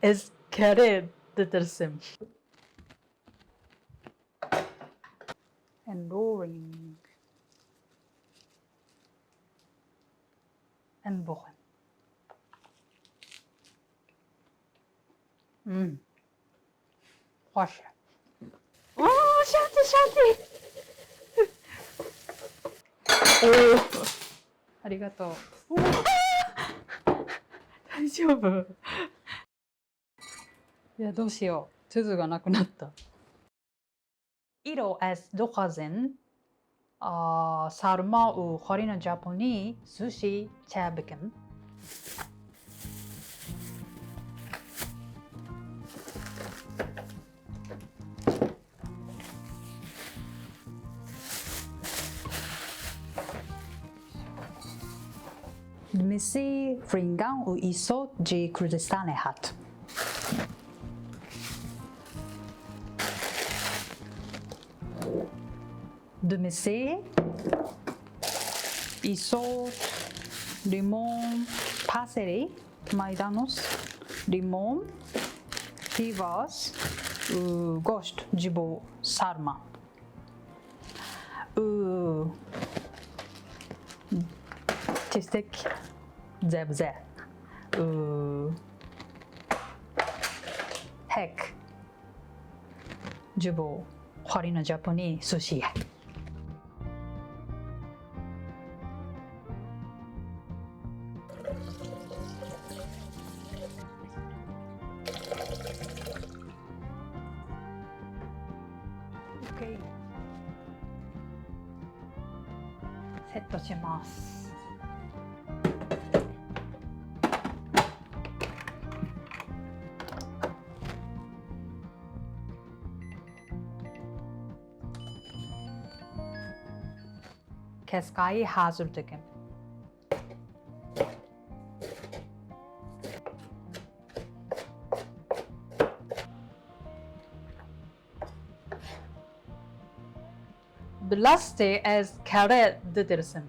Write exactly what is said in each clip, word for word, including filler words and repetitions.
Ez kerê ditirsim. Enduring. Enbuxin. Hmm. Xweş e. Oo, şatî, şatî. Oo. Arigato. Oo. Daijoubu. Ya, do u shio. Tsuzu ga nakunatta. Îro ez dixwazim, a, sarma û xwarina Japonî, sushi, çêbikim. Dimêsî, firingan û îsot ji Kurdistanê hat. Dimêsî, îsot, lîmon, paserî, maydanoz, lîmon, pîvaz û goşt ji bo sarma. Û tiştek zebze. Û hek. Ji bo xwarina Japonî sushi ye. Ok. Seto shimasu. Keskayî hazir dikim. Bi lastê ez kerê ditirsim.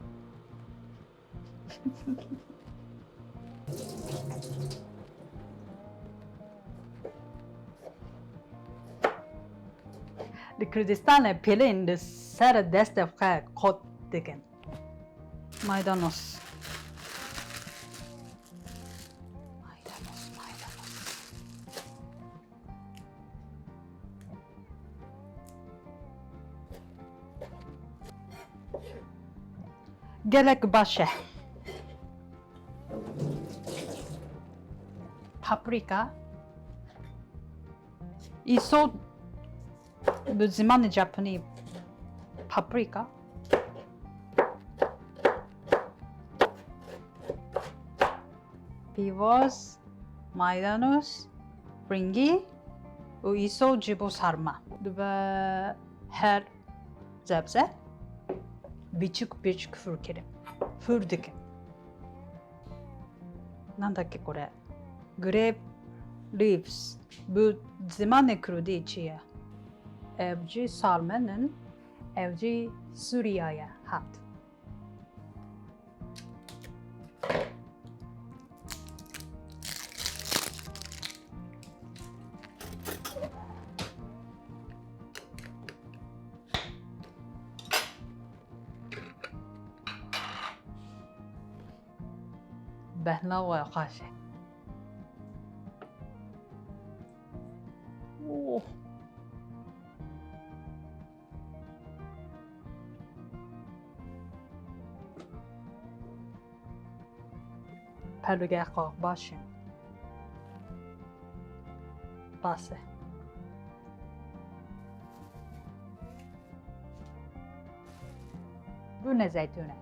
Li Kurdistanê pêlên li ser destê xwe kot dikin. Maydanoz. Maydanoz, maydanoz. Gelek baş e. Paprika. Îso bi zimanê Japonî paprika. Pîvaz, maydanoz, ringî û îso ji bo sarma. Dibe her zebze biçik biçik fûr kirim. Fûr dikim. Nandakê kure. Grape leaves. Bi zimanê kurdî çi ye? Ev jî sarmen in, ev jî Sûriyaye hat. Behna we xweş e. Oh. Pelûgeh xwe baş e. Bas e. Bûne zeytûne.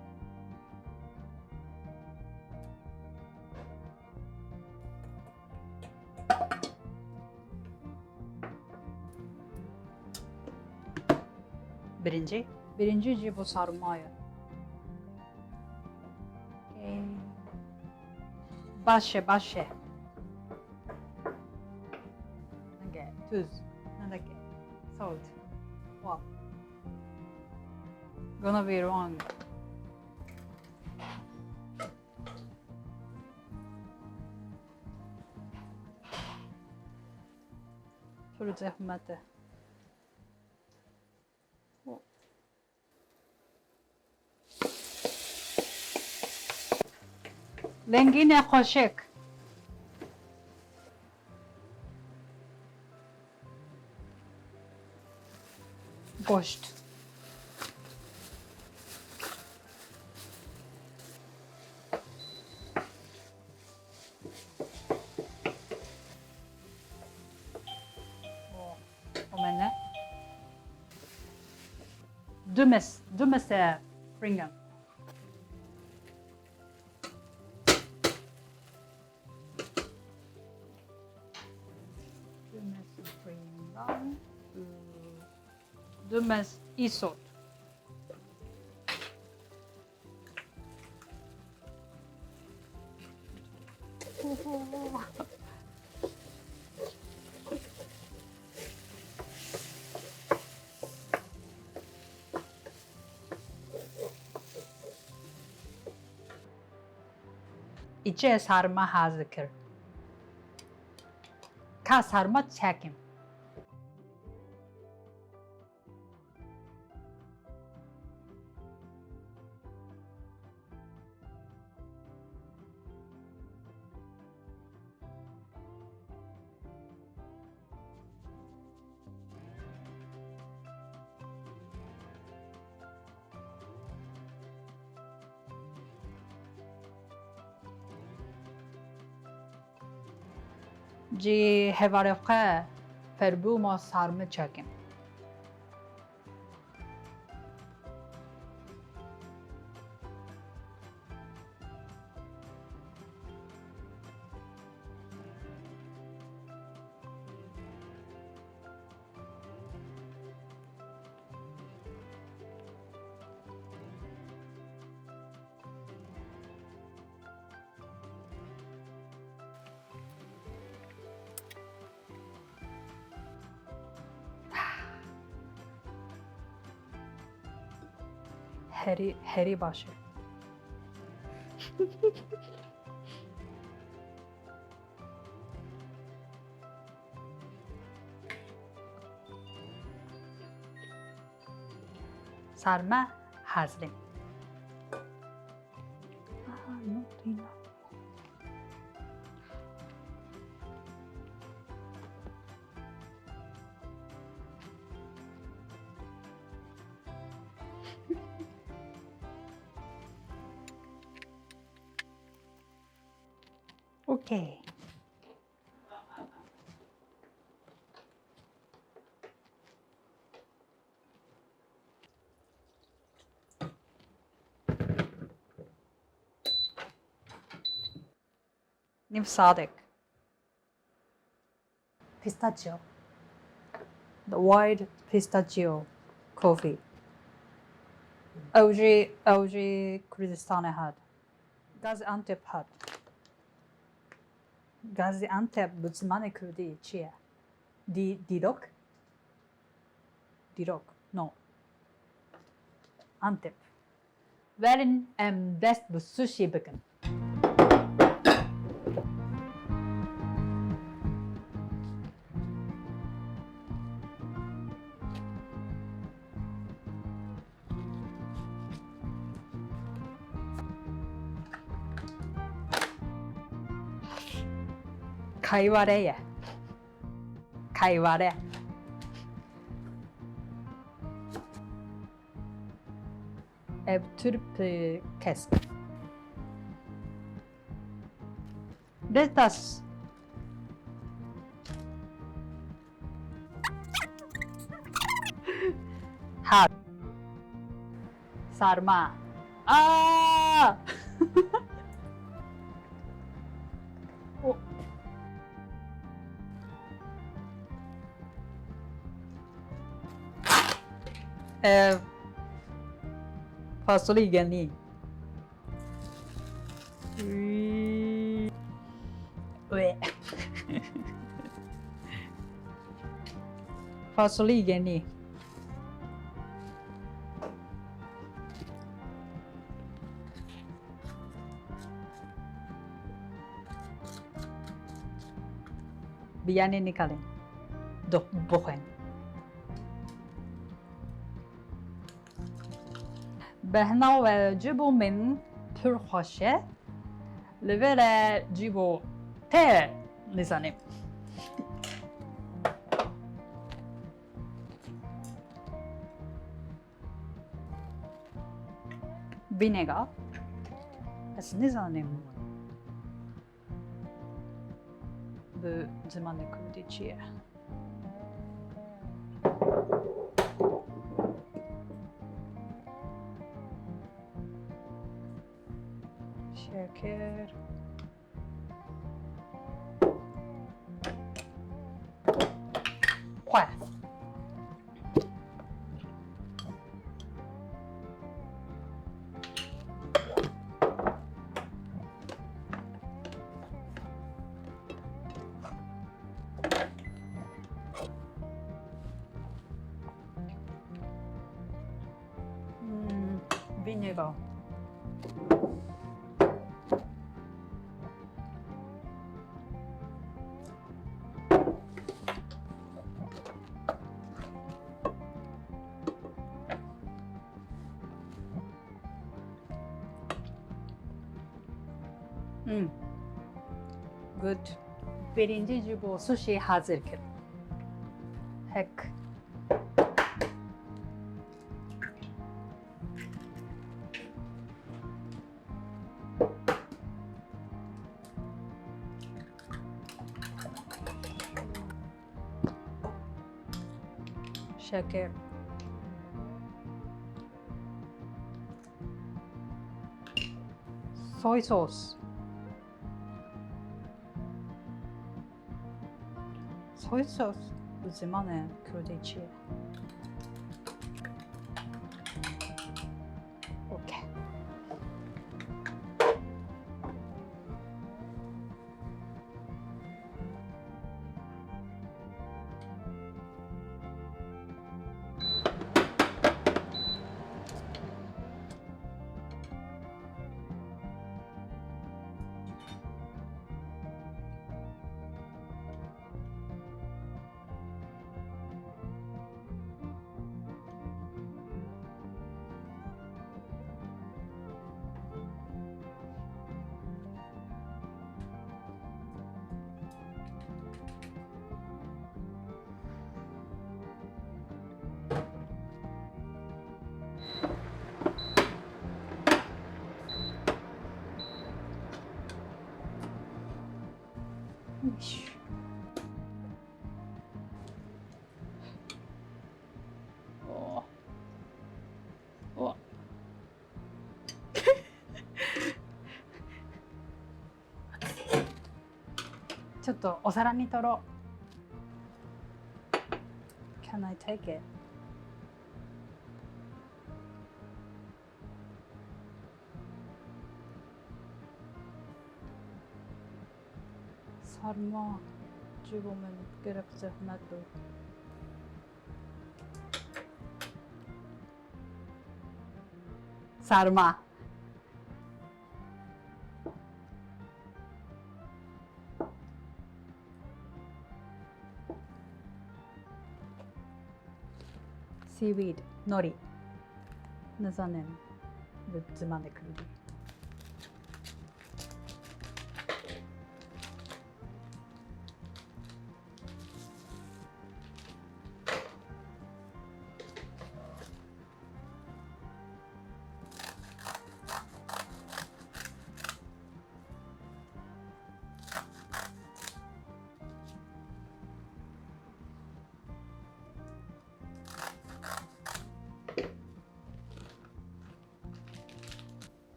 Birincî? Birincî jî bo sarma ye. Okey. Baş e, baş e. Nandakê tuz, nandakê salt. Wow. Gonna be wrong. Zehmet e. Lengînê xweşik. Goşt. Omene. Du mes, du mese ringan. Du mes ringan. Du mes îsot. Îçe sarma hazir kir. Ka sarma çekim. Cî hevalê xwe ferbû ma sarmi çekin. Herî, herî baş e. Sarma hazir e. Aa, not tîna. Okey. Nîv sadik. Pistachio. The Wild Pistachio Coffee. Ew jî, ew jî Kurdistanê hat. Gaziantep hat. Gaziantep bi zimanê kurdî çi ye? Dî-, dîrok? Dîrok. No. Antep. Werin em dest bi sushi bikin. Kayvare ye. Kayvare. Ev turp, e, kesk. Dest das. Ha. Sarma. Aa! O- Ev fasulî genî. Wê. Fasulî genî. Biyanê nikalin. dix-, bixwin. Behna we cibo min pir xweş e. Li vere cibo te nizanim. Vînega. Ez nizanim. Bi zimanê kurdî çi ye? Şeker. Xwe. Hmm, vînega. Hmm. Good. Pirincî ji bo sushi hazir kir. Hek. Şeker. Soy sos. Soy sos bi zimanê kurdî çi ye? Okey. Oh. Oh. ちょっとお皿に取ろう。Can I take it? Sarma, cibo min, gelek zehmet bû. Sarma. Seaweed, nori. Nizanim bi zimanê kurdî.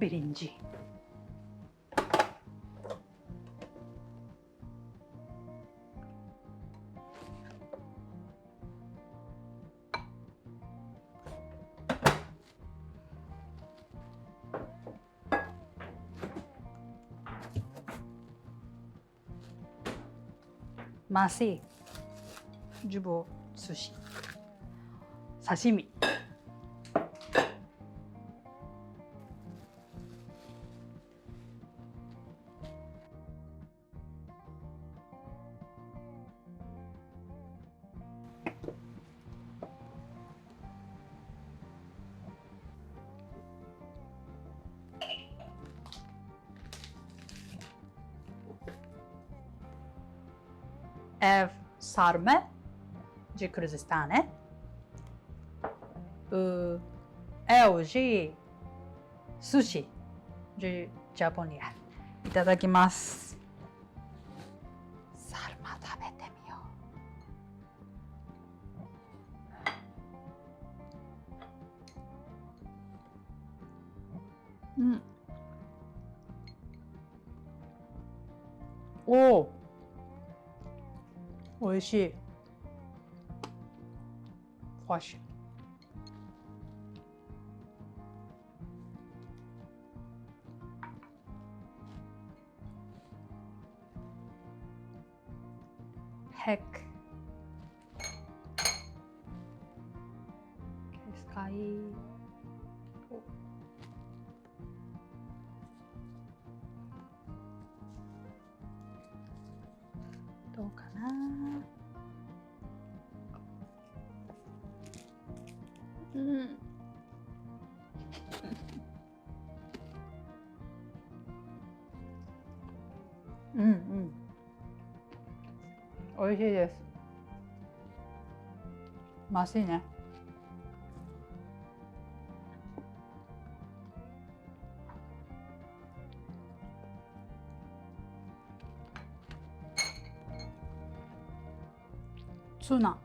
Birinci. Masê. Ji bo sushi. Sashimi. Ev sarme ji Kurdistan e. Û ew jî sushi ji Japonya. Itadakimasu. Sarma da betemiyor. Hmm. Oo. Oishii. Xweş. Hek. Keskayî. Dokana. Hmm. Hmm, hmm. Oishii desu. Masî ne? Tsuna.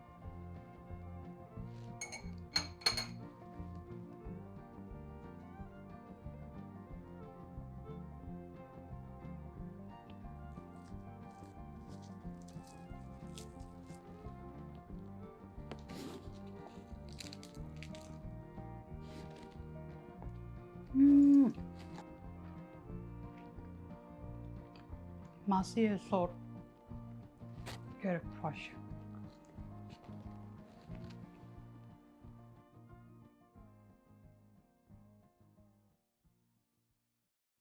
Hmm. Masiyê sor. Gelek xweş.